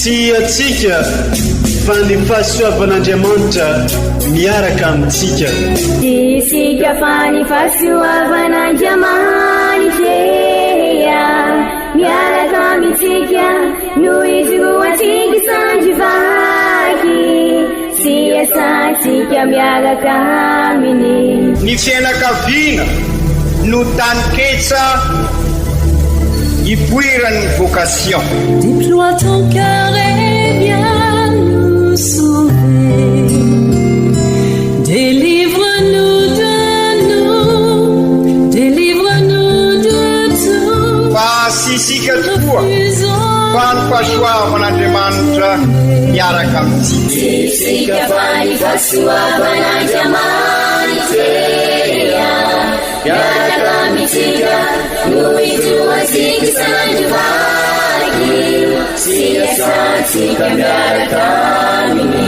Tsy antsika fa ny fahasoavan'Andriamanitra miaraka amintsika. Tsy isika fa ny fahasoavan'Andriamanitra miaraka amintsika no ijoroantsika sandry vaky sy iasantsika miaraka aminy. Ny fianakaviana no taninketsa ipoiran'ny vocation. Déploie ton cœur et viens nous sauver. Délivre-nous de nous, délivre-nous de tout. Fa tsy isika tokoa fa ny fahasoavan'Andriamanitra miaraka amintsika. Tsy isika fa ny fahasoavan'Andriamanitra miaraka amintsika no ijoroantsika sandry vaky sy iasantsika miaraka aminy.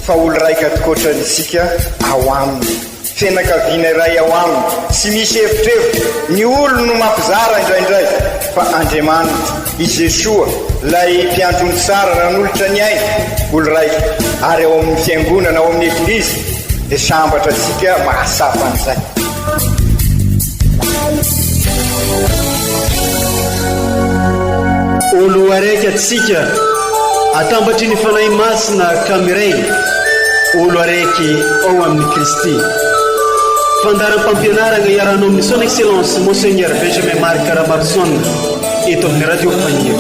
Fa olo raika tokoatra isika ao aminy. Fianakaviana iray ao aminy, tsy misy evitrevitra, ny olony no mampizara indraindray, fa Andriamanitra, i Jesoa, ilay mpiandry ondry tsara nanolotra ny ainy, olo raika, ary ao amin'ny fiangonana, ao amin'ny Eglizy, dia sambatra antsika mahatsapa an'izay. Olo araiky atsika atambatry ny Fanahy Masina ka miray olo araiky ao amin'i Kristy. Fandaharam-pampianaragna iarahanao amin'ny Son Excellence Monseigneur Benjamin Marc Ramaroson eto amin'ny Radio Faniry.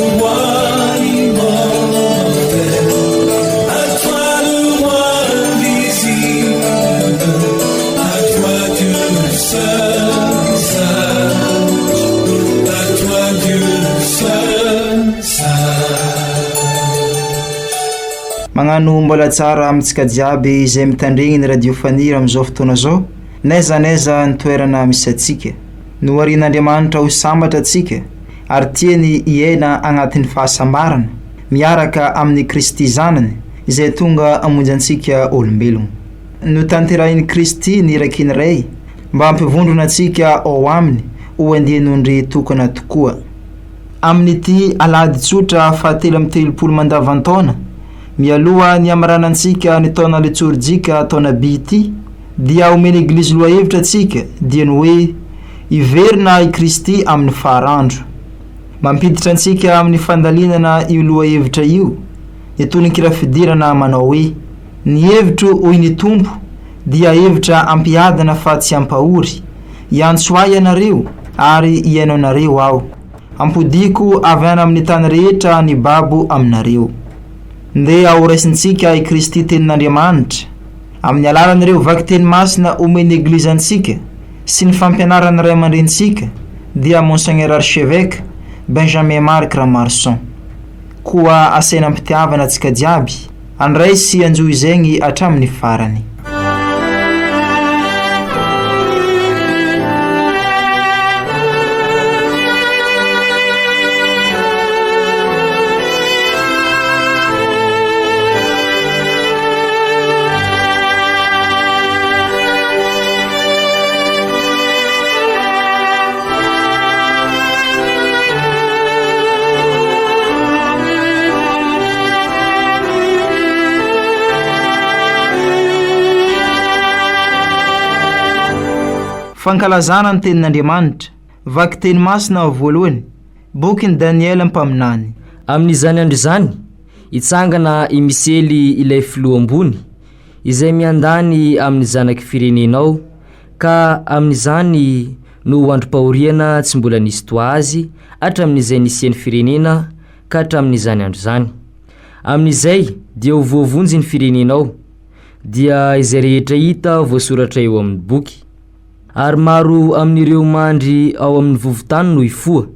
Magnano mbola tsara amintsika jiaby izay mitandregny ny Radio Faniry amin'izao fotoana zao, n'aiza n'aiza ny toerana misy antsika. Noharian'Andriamanitra ho sambatra antsika ary tiany hiaina agnatin'ny fahasambarana miaraka amin'i Kristy Zanany izay tonga hamonjy antsika olombelogno. Notanterahin'i Kristy ny iraky ny Ray mba hampivondrona antsika ao Aminy ho andian'ondry tokana tokoa. Amin'ity alahady tsotra fahatelo amby 30 mandavantaona, mialoha ny hamaranantsika ny taona litorjika taona by ity, dia omen'ny Eglizy lohahevitra antsika, dia ny hoe, Hiverina i Kristy amin'ny farandro. Mampiditra antsika amin'ny fandalinana io lohahevitra io ny tononkira fidirana manao hoe, Ny hevitro, hoy ny Tompo, dia hevitra hampiadana fa tsy hampahory. Hiantso Ahy ianareo, ary hihaino anareo Aho. Hampodiako avy any amin'ny tany rehetra ny babo aminareo. Ndeha horaisintsika i Kristy Tenin'Andriamanitra, amin'ny alalan'ireo vakiteny masina omen'ny Eglizy antsika sy ny fampianaran'ny ray aman-drenintsika, dia Monseigneur Archevêque Benjamin Marc Ramaroson. Koa asaina am-pitiavana antsika jiaby, Handray sy hanjohy izegny hatramin'ny farany. Fankalazana ny Tenin'Andriamanitra, Vakiteny masina voalohany, Bokin'i Daniela mpaminany. Amin'izany andro izany, hitsangana i Misely ilay filoha ambony, izay miandany amin'ny zanaky firenenao, ka amin'izany no ho androm-pahoriana tsy mbola nisy toa azy hatramin'izay nisian'ny firenena ka hatramin'izany andro izany. Amin'izay dia ho voavonjy ny firenenao, dia izay rehetra hita voasoratra eo amin'ny boky. Ary maro amin'ireo mandry ao amin'ny vovon-tany no hifoha,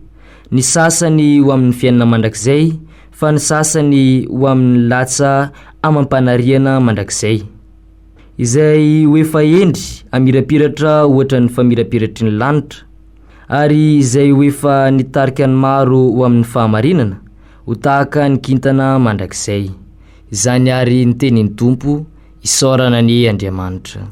ny sasany ho amin'ny fiainana mandrakizay, fa ny sasany ho amin'ny latsa amam-panariana mandrakizay. Izay ho efa hendry hamirapiratra ohatra ny famirapiratry ny lanitra, ary izay ho efa nitarika ny maro ho amin'ny fahamarinana, ho tahaka ny kintana mandrakizay. Izany àry ny tenin'ny Tompo, isaorana anie Andriamanitra.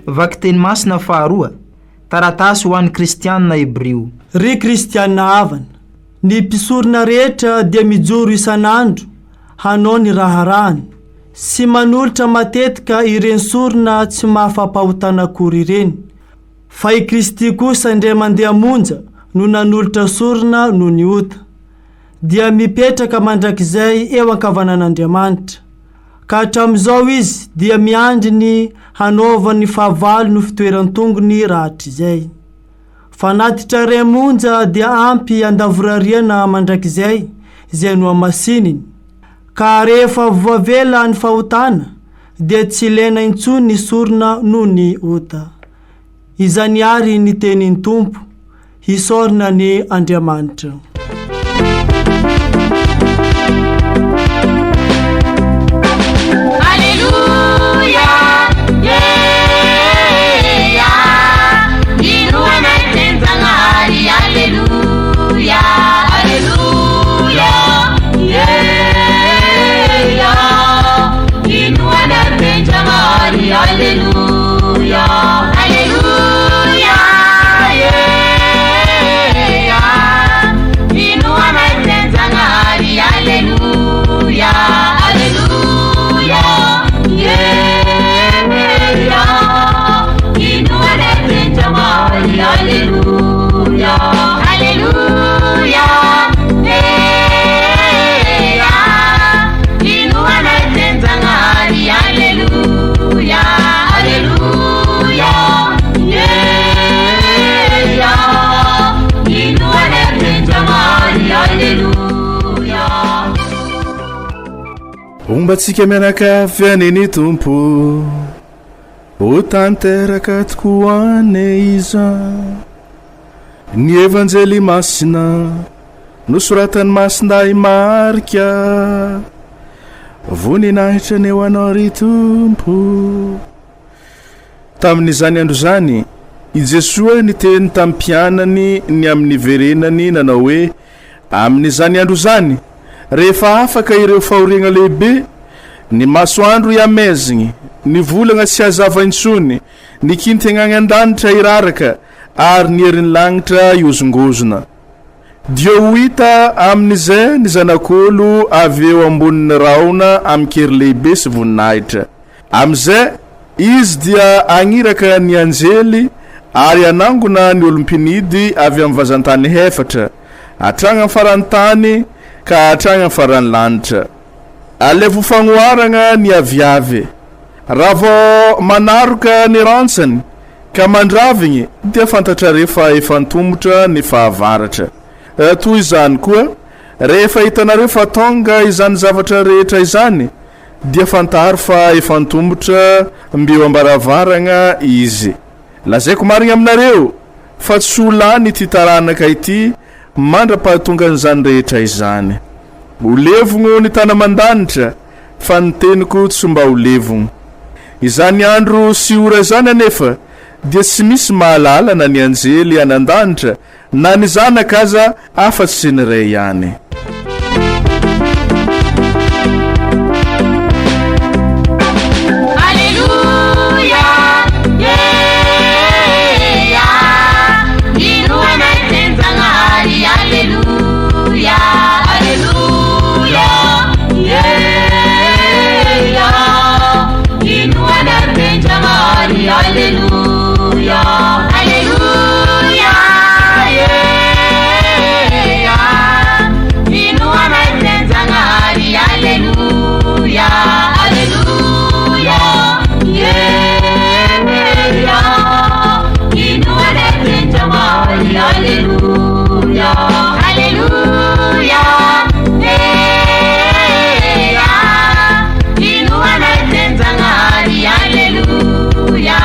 Vakiteny masina faharoa, Taratasy ho an'ny Kristianina Hebrio. Ry Kristianina havana, ny mpisorona rehetra dia mijoro isan'andro hanao ny raharahany, sy manolotra matetika ireny sorona tsy mahafa-pahotana akory ireny, fa i Kristy kosa indray mandeha monja no nanolotra sorona noho ny ota, dia mipetraka mandrakizay eo ankavanan'Andriamanitra. Ka hatramin'izao izy dia miandry ny hanaovan'ny fahavalony ho fitoeran-tongony rahatrizay. Fanatitra iray monja dia ampy handavorariana mandrakizay izay nohamasininy. Ka rehefa voavela ny fahotana dia tsy ilaina intsony ny sorona noho ny ota. Izany àry ny tenin'ny Tompo, hisaorana anie Andriamanitra. Aleloia, yeah, inoana tenjanahary, aleloia, aleloia, yeah, inoana tenjanahary, aleloia, aleloia, yeah, inoana tenjanahary, aleloia, aleloia, yeah, inoana tenjanahary, aleloia, aleloia, yeah, inoana tenjanahary, aleloia, aleloia, yeah, inoana tenjanahary, aleloia. Homba antsika mianakavy anie ny Tompo, ho tanteraka tokoa anie izany. Ny Evanjely Masina nosoratan'i Masindahy Marka, voninahitra anie ho Anao ry Tompo. Tamin'izany andro izany, i Jesoa niteny tamin'ny mpianany ny amin'ny niverenany nanao hoe, Amin'izany andro izany, rehefa afaka ireo fahoriagna lehibe, ny masoandro hihamezigny, ny volagna tsy hazava intsony, ny kintagna agny an-danitra hiraraka, ary ny herin'ny lagnitra hihozongozona. Dia ho hita amin'izay ny Zanak'olo avy eo ambonin'ny rahona amin-kery lehibe sy voninahitra. Amin'izay Izy dia hagniraka ny anjely ary hanangona ny olom-pinidy avy amin'ny vazan-tany hefatra, hatragny amin'ny faran'ny tany ka hatragny amin'ny faran'ny lanitra. Alevo fagnoharagna ny aviavy. Raha vao manaroka ny rantsany ka mandravigny dia fantatrareo fa efa antomotra ny fahavaratra. Toy izany koa, rehefa hitanareo fa tonga izany zavatra rehetra izany, dia fantaro fa efa antomotra mbeo am-baravaragna izy. Lazaiko marigna aminareo, fa tsy ho lany ity taranaka ity mandra-pahatongan'izany rehetra izany. Ho levogno ny tany aman-danitra, fa ny teniko tsy mba ho levogno. Izany andro sy ora izany anefa dia tsy misy mahalala na ny anjely any an-danitra na ny Zanaka aza afa-tsy ny Ray ihany. Aleloia, yeah, inoana tenjanahary, aleloia, aleloia, yeah, inoana tenjanahary, aleloia, aleloia, yeah, inoana tenjanahary, aleloia, aleloia, yeah, inoana tenjanahary, aleloia, aleloia, yeah, inoana tenjanahary, aleloia,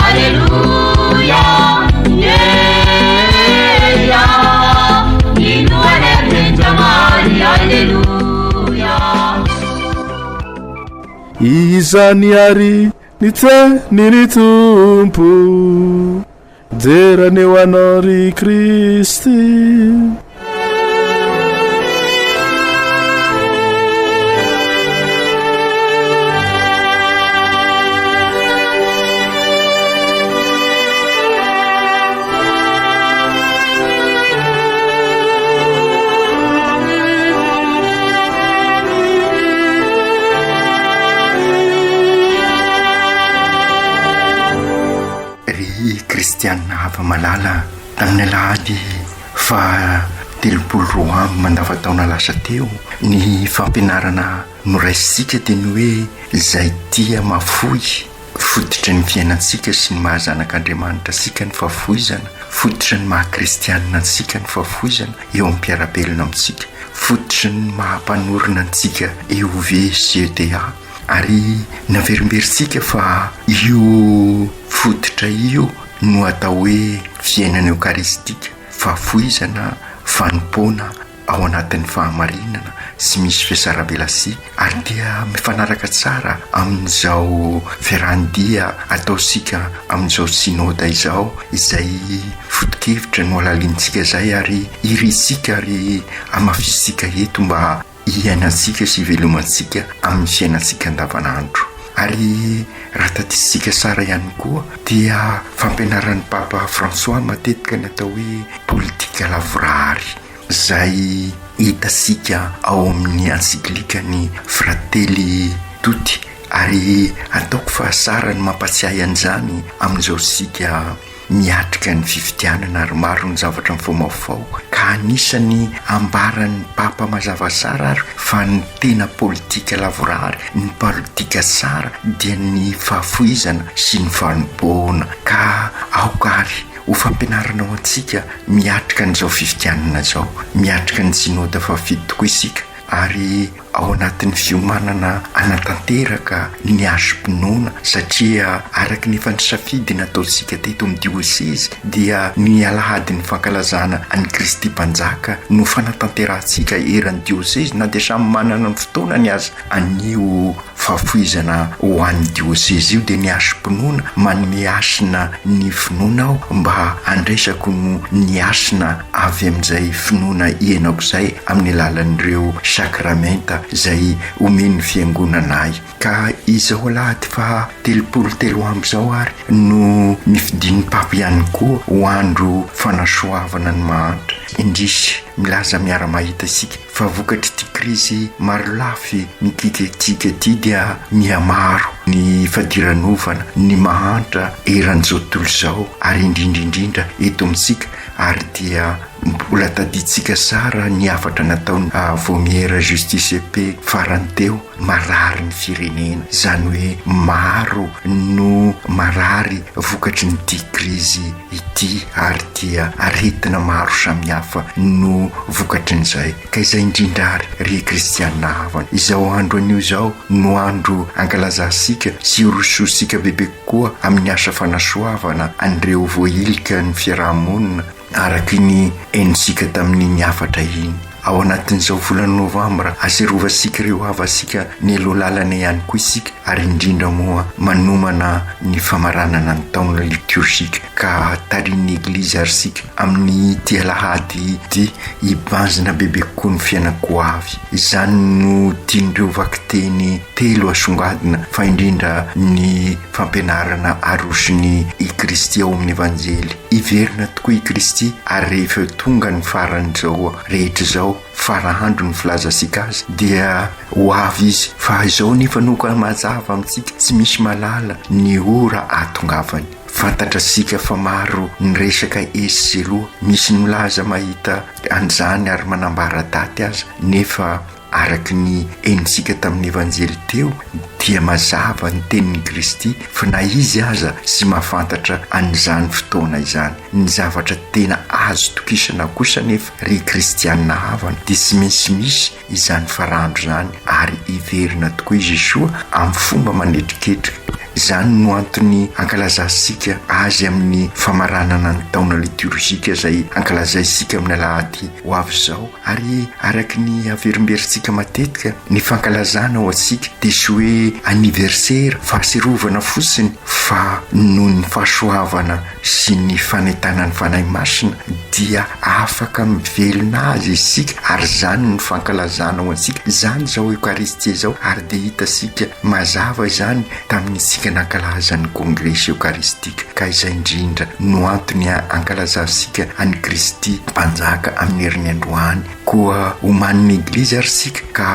aleloia, yeah, inoana tenjanahary, aleloia. Izany àry ny tenin'ny Tompo, dera anie ho Anao ry Kristy. Kristianina hava-malala, tamin'ny alahady faha 32 mandavantaona lasa teo, ny fampianarana noraisintsika dia ny hoe izay tia mahafoy, fototry ny fiainantsika sy ny maha zanak'Andriamanitra antsika ny fahafoizana, fototry ny maha kristianina antsika ny fahafoizana eo amin'ny mpiara-belona amintsika, fototry ny maha mpanorina antsika EOV sy ETA. Ary naverimberintsika fa io fototra io no atao hoe fiainana eokaristika, fahafoizana, fanompoana ao anatin'ny fahamarinana sy misy fiasarabelasia, ary dia mifanaraka tsara amin'izao fiarahan-dia ataontsika amin'izao synoda izao, izay foto-kevitra nohalalinintsika izay ary irintsika ary hamafisintsika eto mba iainantsika sy ivelomantsika amin'ny fiainantsika andavanandro. Ary raha tadidintsika tsara ihany koa dia fampianaran'ny Papa François matetika ny atao hoe politika lavorary izay hitantsika ao amin'ny encyclique-ny Fratelli Tutti ary ataoko fa tsara ny mampatsiahy an'izany amin'izao isika miatrika ny fifidianana ary maro ny zavatra mifaomaofao ka anisan'ny ambaran'ny Papa mazava tsara ary fa ny tena politika lavorary, ny politika tsara dia ny fahafoizana sy ny fanompoana ka aoka ary ho fampianarana ho antsika miatrika an'izao fifidianana izao, miatrika ny synoda fahafito tokoa isika ary ao anatin'ny fiomanana hanatanteraka ny hasim-pinoana satria araka ny efa nisafidy nataontsika teto amin'ny diosezy dia ny alahadin'ny fankalazana an'i Kristy Mpanjaka no fanatanterahantsika eran'ny diosezy na dia samy manana ny fotoanany aza anio Fahafoizana ho an'ny diosezy io dia ny hasim-pinoana, manome hasina ny finoana aho mba handraisako ny hasina avy amin'izay finoana iainako izay amin'ny alalan'ireo sakramenta izay omen'ny Fiangonana ahy. Ka izao alahady faha 33 izao ary no nifidin'ny Papa ihany koa ho andro fanasoavana ny mahantra. Indrisy, milaza miara-mahita isika fa vokatr'ity krizy marolafy mikikikiaka ity dia mihamaro ny fadiranovana, ny mahantra eran'izao tontolo izao ary indrindra indrindra eto amintsika ary dia mbola tadidintsika tsara ny hafatra nataon'ny Vaomiera Justice et Paix farany teo, marary ny firenena, izany hoe maro no marary vokatry ny ity krizy ity ary dia aretina maro samihafa no vokatrin'izay. Ka izay indrindra ary ry kristiana havana, izao andro anio izao no andro ankalazantsika sy hirosoantsika bebe kokoa amin'ny asa fanasoavana an'ireo voahilika ny fiaraha-monina araka iny henontsika tamin'iny hafatra iny. Ao anatin'izao volana novambra, aserovantsika ireo havantsika nialoha lalana ihany koa isika ary indrindra moa manomana ny famaranana ny taona liturgique ka tarihin'ny Eglizy ary isika amin'ity alahady ity hibanjina bebe kokoa ny fiainan-ko avy. Izany no tian'ireo vakiteny telo asongadina fa indrindra ny fampianarana aroson'i i Kristy ao amin'ny Evanjely. Hiverina tokoa i Kristy ary rehefa tonga ny faran'izao rehetra izao, fara andro ny filazantsika azy, dia ho avy Izy. Fa izao anefa no mazava amintsika, tsy misy mahalala ny ora ahatongavany. Fantatrasika fa maro ny resaka etsy sy eroa, misy ny milaza mahita an'izany ary manambara daty aza, nefa Araka ny henontsika tamin'ny Evanjely teo dia mazava ny tenin'i Kristy fa na Izy aza tsy mahafantatra an'izany fotoana izany. Ny zavatra tena azo tokisana kosa anefa ry kristianina havana dia tsy maintsy misy izany farandro izany ary hiverina tokoa i Jesoa amin'ny fomba manetriketrika. Izany no antony ankalazantsika Azy amin'ny famaranana ny taona litorjika izay ankalazaintsika amin'ny alahady ho avy izao. Ary araka ny averimberintsika matetika, ny fankalazana ho antsika dia tsy hoe anniversaire, fahatsiarovana fotsiny, fa noho ny fahasoavana sy ny fanentanan'ny Fanahy Masina dia afaka mivelona azy isika, ary izany no fankalazana ho antsika, izany izao Eokaristia izao, ary dia hitantsika mazava izany tamin'isika. Isika nankalaza ny Kongresy Eokaristika, ka izay indrindra no antony ankalazantsika an'i Kristy Mpanjaka amin'ny heriny androany. Koa omanin'ny Eglizy ary isika, ka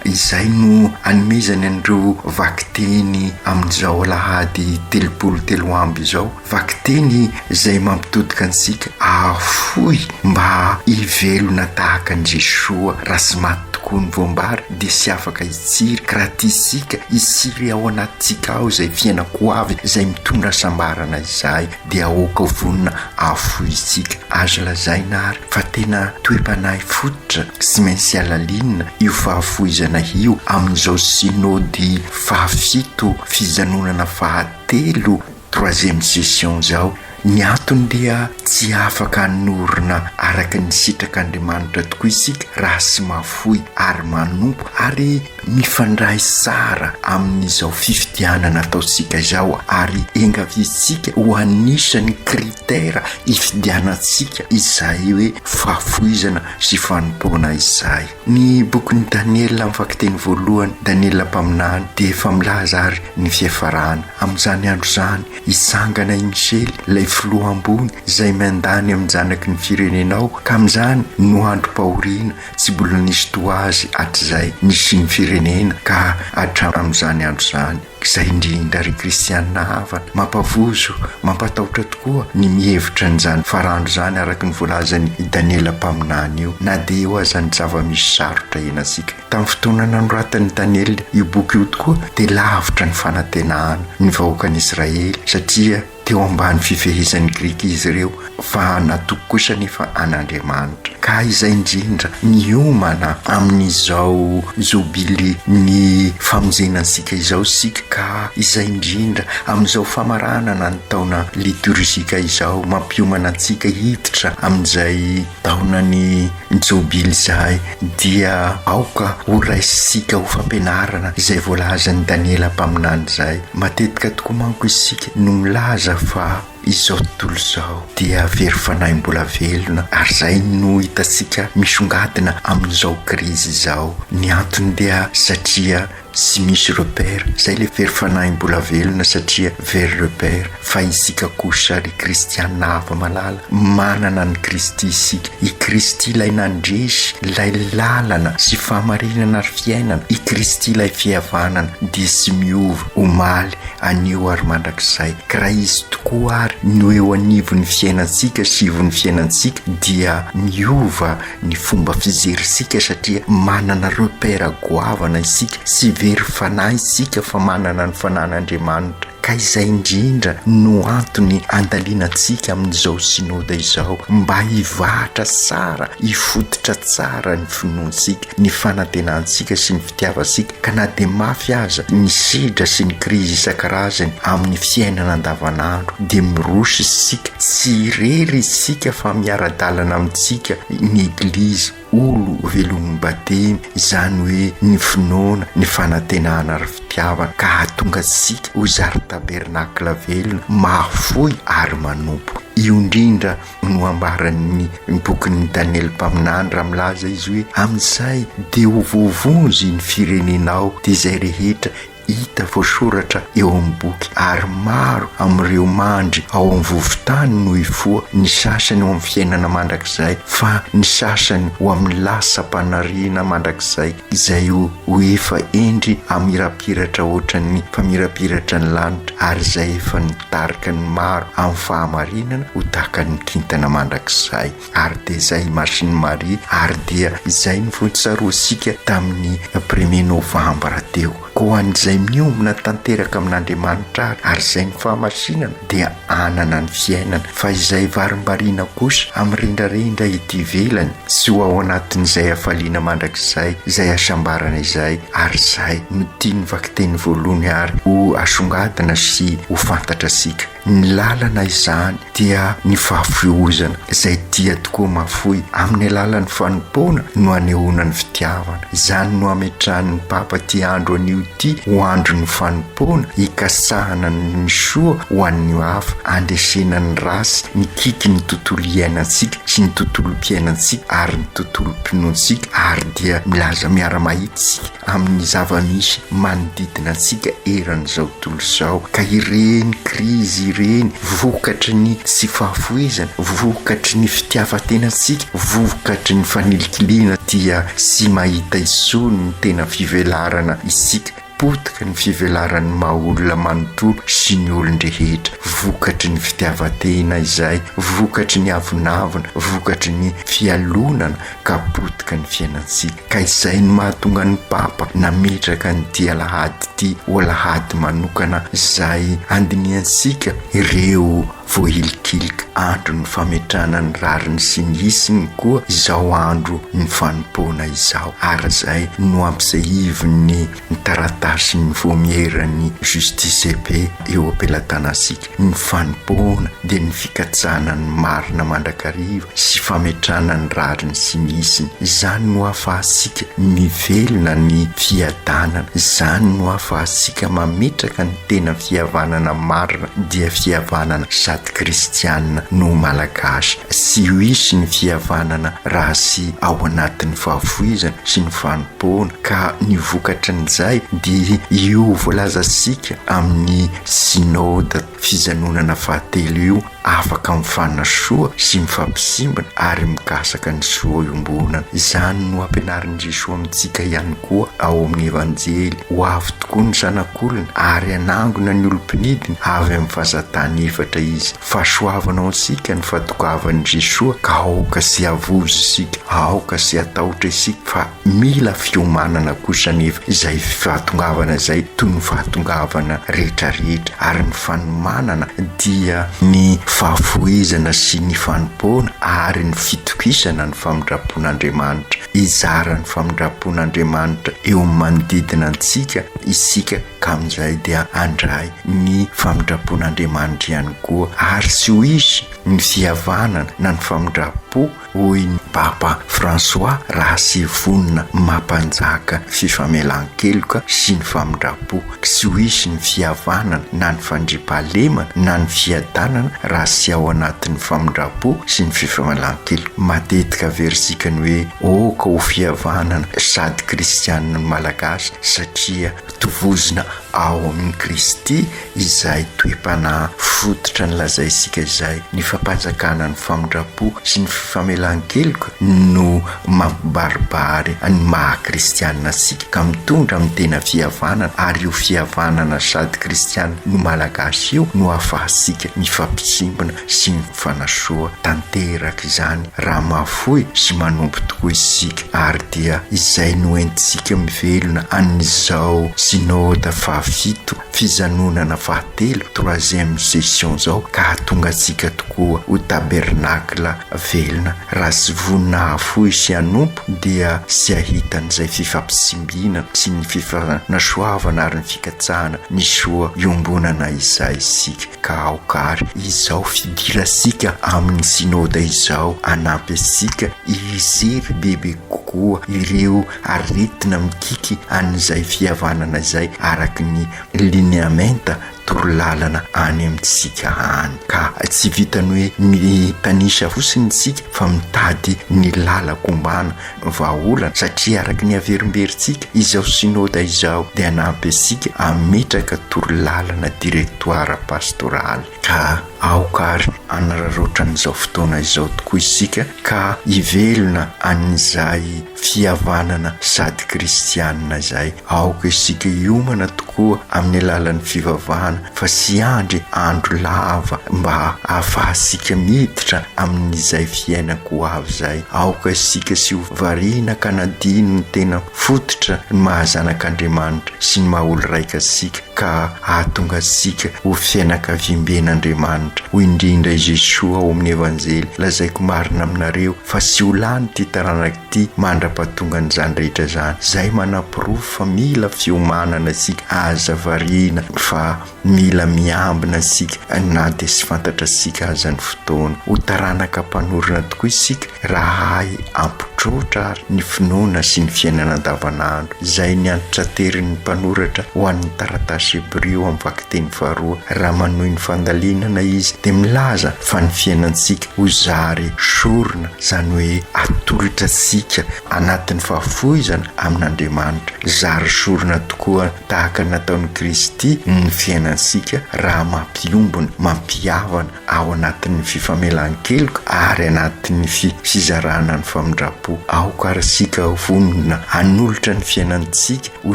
izay no anomezany an'ireo vakiteny amin'izao alahady 33 izao. Vakiteny izay mampitodika antsika hahafoy mba hivelona tahaka an'i Jesoa. Raha tsy maty tokoa ny voambary dia tsy afaka hitsiry, ka raha tiantsika hitsiry ao anatintsika ao izay fiainan-ko avy izay mitondra hasambarana izay dia aoka ho vonona hahafoy isika. Azo lazaina ary fa tena toe-panahy fototra sy maintsy halalinina io fahafoizana io amin'izao Synody fahafito fijanonana fahatelo Troisième session izao. Ny antony dia tsy afaka hanorina araka ny sitrak'Andriamanitra tokoa isika raha tsy mahafoy ary manompo ary mifandray tsara amin'izao fifidianana ataontsika izao ary engaviantsika ho anisan'ny critère hifidianantsika izay hoe fahafoizana sy fanompoana izay. Ny bokin'i Daniela amin'ny vakiteny voalohany, Daniela mpaminany, dia efa milaza ary ny fiafarana. Amin'izany andro izany, hitsangana i Misely, ilay filoha ambony, izay miandany amin-janaky ny firenenao, ka amin'izany no androm-pahoriana tsy mbola nisy toa azy hatrizay nisian'ny firenena ka hatramin'izany andro izany. Izay indrindra ry kristianina havana, mampavozo, mampatahotra tokoa ny mihevitra an'izany farandro izany araka ny voalazan'i Daniela mpaminany io, na dia eo aza ny zava-misy sarotra iainantsika. Tamin'ny fotoana nanoratan'i Daniela io boky io tokoa dia lavitra ny fanantenana ny vahoakan'Israely satria Teo ambany fifehezan'ny Grika izy ireo, fa natoky kosa anefa an'Andriamanitra. Ka izay indrindra, miomana amin'izao Jobily ny famonjena antsika izao isika, ka izay indrindra, amin'izao famaranana ny taona litorjika izao, mampiomana antsika hiditra amin'izay taonan'ny Jobily izay, dia aoka ho raisintsika ho fampianarana izay voalazan'i Daniela mpaminany izay. Matetika tokoa manko isika no milaza fa izao tontolo izao dia very fanahy mbola velona ary izay no hitantsika misongadina amin'izao krizy izao. Ny antony dia satria Tsy misy repère, zay le very fanahy mbola velona satria very repère, fa isika kosa ry kristianina hava-malala, manana an'i Kristy isika, i Kristy ilay nandresy, ilay lalana sy fahamarinana ary fiainana, i Kristy ilay fihavanana dia tsy miova, omaly, anio ary mandrakizay, ka raha Izy tokoa ary no eo anivon'ny fiainantsika sy ivon'ny fiainantsika dia miova ny fomba fijerintsika satria manana repère goavana isika, tsy very fanahy isika fa manana ny fanan'Andriamanitra, ka izay indrindra no antony andalinantsika amin'izao synoda izao mba hivahatra tsara, hifototra tsara ny finoantsika, ny fanantenantsika sy ny fitiavantsika ka na dia mafy aza ny sedra sy ny krizy isan-karazany amin'ny fiainana andavanandro dia miroso isika, tsy irery isika fa miara-dalana amintsika ny Eglizy, olo velomin'ny batemy, izany hoe ny finoana, ny fanantenana ary fitiavana ka hahatonga antsika ho zary tabernakla velona, mahafoy ary manompo. Io indrindra no ambaran'ny bokin'i Daniela mpaminany raha milaza izy hoe, Amin'izay dia ho voavonjy ny firenenao, dia izay rehetra hita voasoratra eo amin'ny boky, ary maro amin'ireo mandry ao amin'ny vovo-tany no hifoha, ny sasany ho amin'ny fiainana mandrakizay, fa ny sasany ho amin'ny lasam-panariana mandrakizay, izay ho efa hendry hamirapiratra hoatran'ny famirapiratra ny lanitra, ary izay efa Tarika ny maro amin'ny fahamarinana ho tahaka ny kintana mandrakizay. Ary dia izay i Masin'i Maria, ary dia izay no voatsaroantsika tamin'ny premier novambra teo. Koa ho an'izay miombona tanteraka amin'Andriamanitra ary, ary izay ny fahamasinana dia hanana ny fiainana, fa izay varimbariana kosa amin'ny rendrarendra ety ivelany, tsy ho ao anatin'izay hafaliana mandrakizay, izay hasambarana izay, ary izay no tian'ny vakiteny voalohany ary ho asongadina sy ho fantatrasika. Ny lalana izany dia ny fahafohozana izay tia tokoa mahafoy. Amin'ny alalan'ny fanompoana no anehoana ny fitiavana. Izany no ametrahan'ny Papa ity andro anio ity ho andron'ny fanompoana, hikasahana ny soa ho an'ny hafa, handresena ny ratsy mikiky ny tontolo iainantsika sy ny tontolom-piainantsika ary ny tontolom-pinoantsika ary dia milaza miara-mahita isika amin'ny zava-misy manodidina antsika eran'izao tontolo izao ka ireny krizy ireny vokatry ny tsy fahafohizana, vokatry ny fitiavan-tenantsika, vokatry ny fanilikiliana dia tsy mahita intsony ny tena fivelarana isika, potika ny fivelaran'ny maha olona manontolo sy ny olon-drehetra, vokatry ny fitiavan-tena izay, vokatry ny avonavona, vokatry ny fialonana ka potika ny fiainantsika. Ka izay no mahatonga ny Papa nametraka an'ity alahady ity ho alahady manokana izay handinihantsika ireo voahilikilika andron'ny fametrahana ny rariny sy ny hisiny koa izao andro ny fanompoana izao ary izay no ampisehivin'ny taratasin'ny vaomieran'ny Justice et Paix eo am-pelatanantsika. Ny fanompoana dia ny fikatsahana ny marina mandrakariva sy fametrahana ny rariny sy ny hisiny. Izany no ahafahantsika mivelona ny fiadanana. Izany no ahafahantsika mametraka ny tena fihavanana marina dia fihavanana sady kristianina no malagasy. Tsy ho hisy ny fihavanana raha tsy ao anatin'ny fahafoizana sy ny fanompoana ka ny vokatrin'izay dia io voalazantsika amin'ny Synoda fijanonana fahatelo io afaka mifanasoa sy mifampisimbina ary mikasaka ny soa iombonana. Izany no ampianarin'i Jesoa amintsika ihany koa ao amin'ny Evanjely. Ho avy tokoa ny Zanak'olona ary hanangona ny olom-pinidiny avy amin'ny vazan-tany efatra Izy. Fahasoavana ho antsika ny fahatokavan'i Jesoa ka aoka tsy havozo isika, aoka tsy hatahotra isika fa Mila fiomanana kosa anefa izay fahatongavana izay toy ny fahatongavana rehetrarehetra ary ny fanomanana dia ny fahafohezana sy ny fanompoana ary ny fitokisana ny famindram-pon'Andriamanitra. Hizara ny famindram-pon'Andriamanitra eo amin'ny manodidina antsika isika ka amin'izay dia handray ny famindram-pon'Andriamanitra ihany koa ary tsy ho hisy ny fihavanana na ny famindram-po hoy ny Papa François raha tsy vonona mampanjaka fifamelan-keloka sy ny famindram-po, tsy ho hisy ny fihavanana na ny fandriampahalemana na ny fiadanana raha tsy ao anatin'ny famindram-po sy ny fifamelan-keloka. Matetika averintsika ny hoe aoka ho fihavanana sady kristianina ny Malagasy satria tovozina ao amin'i Kristy izay toe-panahy fototra nolazaintsika izay, ny fampanjakana ny famindram-po sy ny fifamelan-keloka no mampibaribary ny maha kristianina antsika ka mitondra amin'ny tena fihavanana ary io fihavanana sady kristianina no malagasy io no ahafahantsika mifampitsimbina sy mifanasoa tanteraka izany raha mahafoy sy manompo tokoa isika ary dia izay no entintsika mivelona an'izao Synoda fahafito fijanonana fahatelo, troisième session, izao ka hahatonga antsika tokoa ho tabernakla velona. Raha tsy vonona hahafoy sy hanompo dia tsy hahita an'izay fifampisimbinana sy ny fifanasoavana ary ny fikatsahana ny soa iombonana izay isika. Ka aoka àry izao fidirantsika amin'ny Synoda izao hanampy antsika hijery bebe kokoa ireo aretina mikiky an'izay fihavanana izay araka ny lineamenta torolalana any amintsika any ka tsy vitan'ny hoe mitanisa fotsiny isika fa mitady ny lalan-kombana vahaolana satria araka ny averimberintsika izao synoda izao dia hanampy antsika hametraka torolalana directoire pastoraly ka aoka ary hanararaotra an'izao fotoana izao tokoa isika ka hivelona an'izay fihavanana sady kristianina izay. Aoka isika hiomana tokoa amin'ny alalan'ny fivavahana fa tsy hiandry andro lava mba hahafahantsika miditra amin'izay fiainan-ko avy izay. Aoka isika tsy ho variana ka hanadino ny tena fototra ny maha zanak'Andriamanitra sy ny maha olo-raika antsika ka hahatonga antsika ho fianakaviamben'Andriamanitra. Hoy indrindra i Jesoa ao amin'ny Evanjely, Lazaiko marina aminareo fa tsy ho lany ity taranaka ity mandra-pahatongan'izany rehetra izany. Izay manaporofo fa mila fiomanana isika, aza variana fa. Mila miambina isika na dia tsy fantatrasika aza ny fotoana. Ho taranaka mpanorina tokoa isika raha hahay hampitroatra ary ny finoana sy ny fiainana andavanandro, izay niantraterin' ny mpanoratra ho an' ny taratasy hebrio amin'ny vakiteny faharoa. Raha manohy ny fandalinana izy dia milaza fa ny fiainantsika ho zary sorona, izany hoe atolotra antsika anatin'ny fahafoizana amin'Andriamanitra. Zary sorona tokoa tahaka ny nataon'i Kristy ny fiainantsika raha mampiombona, mampihavana ao anatin'ny fifamelan-keloka ary anatin'ny fizarana ny famindram-po. Aoka ary isika ho vonona hanolotra ny fiainantsika ho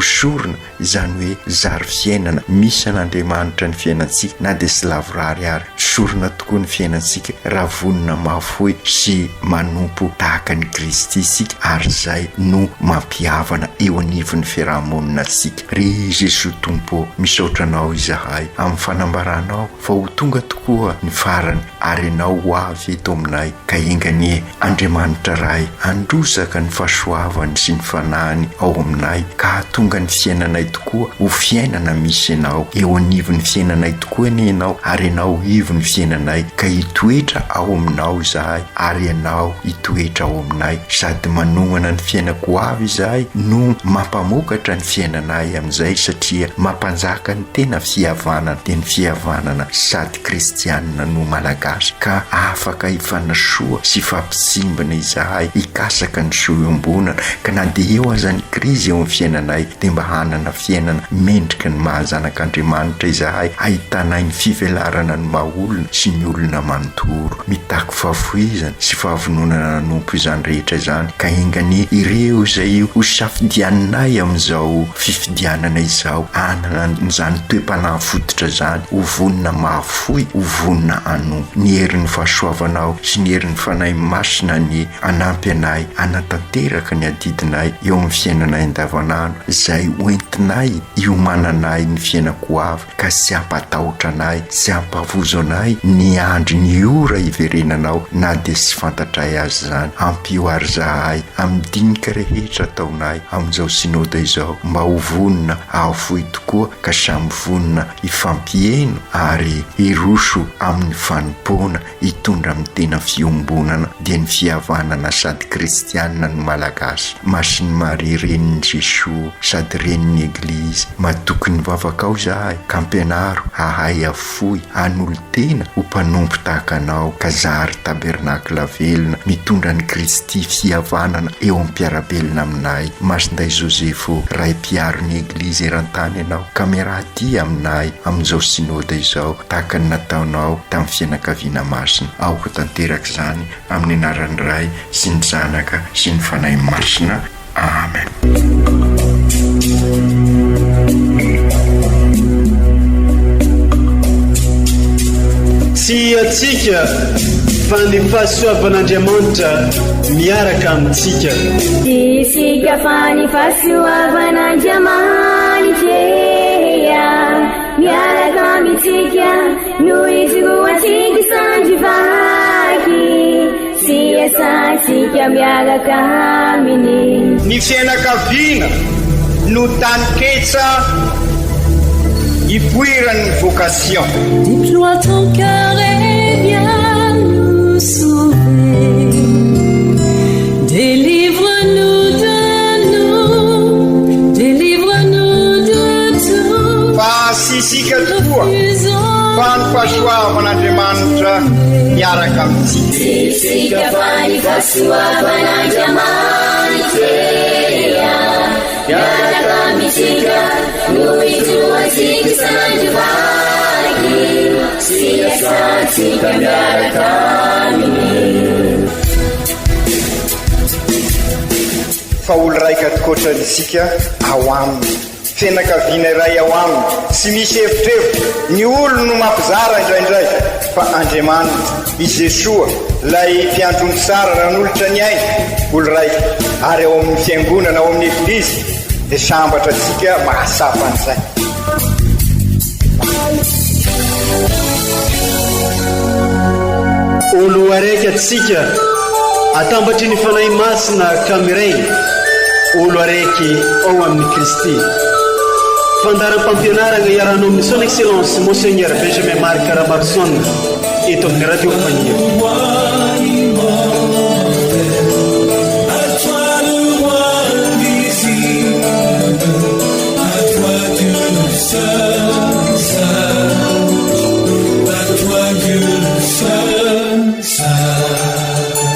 sorona, izany hoe zary fiainana misy an'Andriamanitra ny fiainantsika na dia tsy lavorary ary. Sorona tokoa ny fiainantsika raha vonona mahafoy sy manompo tahaka an'i Kristy isika ary izay no mampihavana eo anivon'ny fiaraha-monina antsika. Ry Jesoa Tompo ô, misaotra Anao izahay amin'ny fanambaranao fa ho tonga tokoa ny farany ary Ianao ho avy eto aminay ka enga anie Andriamanitra Ray handrotsaka ny fahasoavany sy ny Fanahiny ao aminay ka hahatonga ny fiainanay tokoa ho fiainana misy Ianao. Eo anivon'ny fiainanay tokoa anie Ianao ary Ianao ivon'ny fiainanay ka hitoetra ao aminao izahay ary Ianao hitoetra ao aminay. Sady manomana ny fiainako ho avy izahay no mampamokatra ny fiainanay amin'izay satria mampanjaka ny tena fihavanana dia ny fihavanana sady kristianina no malagasy ka afaka hifanasoa sy hifampitsimbina izahay hikasaka ny soa iombonana ka na dia eo aza ny krizy eo amin'ny fiainanay dia mba hanana fiainana mendrika ny maha zanak'Andriamanitra izahay ahitanay ny fivelarana ny maha olona sy ny olona manontolo. Mitaky fahafohizana sy fahavononana hanompo izany rehetra izany ka enga anie ireo izay ho safidianinay amin'izao fifidianana izao hanana an'izany toe-panahy fototra izany, ho vonona mahafoy, ho vonona hanompo. Ny herin'ny fahasoavanao sy ny herin'ny Fanahy Masina anie hanampy anay hanatanteraka ny adidinay eo amin'ny fiainanay andavanandro izay hoentinay hiomananay ny fiainako ho avy ka tsy hampatahotra anay, tsy hampavozo anay ny andro ny ora hiverenanao na dia tsy fantatray aza izany. Ampio àry izahay amin'ny dinika rehetra ataonay amin'izao Synoda izao mba ho vonona hahafoy tokoa ka samy vonona hifampiheno ary hiroso amin'ny fanompoana hitondra amin'ny tena fiombonana dia ny fihavanana sady kristianina no malagasy. Masin'i Maria renin'i Jesoa sady renin'ny Eglizy, matoky ny vavakao izahay ka ampianaro hahay hafoy, hanolo-tena ho mpanompo tahaka anao ka zary tabernakla velona mitondra an'i Kristy fihavanana eo amin'ny mpiara-belona aminay. Masindahy Joseph ô, Ray mpiaro ny Eglizy eran-tany ianao ka miaraha dia aminay amin'izao Synoda izao tahaka ny nataonao tamin'ny fianakaviana masina. Aoka ho tanteraka izany amin'ny anaran'ny Ray sy ny Zanaka sy ny Fanahy Masina. Amen. Tsy antsika fa ny fahasoavan'Andriamanitra miaraka amintsika. Tsy isika fa ny fahasoavan'Andriamanitra Miaraka amintsika no ijoroantsika sandry vaky sy iasantsika miaraka aminy. Ny fianakaviana no taninketsa ipoiran'ny vocation. Déploie ton cœur et viens nous sauver. Délivre-nous de nous, délivre-nous de tout. Fa tsy isika tokoa, fa ny fahasoavan'Andriamanitra miaraka amintsika. Tsy isika fa ny fahasoavan'Andriamanitra miaraka amintsika no ijoroantsika sandry vaky sy iasantsika miaraka aminy. Fa olo raika tokoatra isika ao aminy, fianakaviana iray ao aminy, tsy misy evitrevitra, ny olo no mampizara indraindray, fa Andriamanitra, i Jesoa, ilay mpiandry omby tsara nanolotra ny ainy, olo raika, ary ao amin'ny fiangonana, ao amin'ny Eglizy, dia sambatra antsika mahatsapa an'izay. Olo araiky atsika atambatry ny Fanahy Masina ka miray olo araiky ao amin'i Kristy. Fandaharam-pampianarana iarahanao amin'ny Son Excellence Monseigneur Benjamin Marc Ramaroson eto amin'ny Radio Faniry.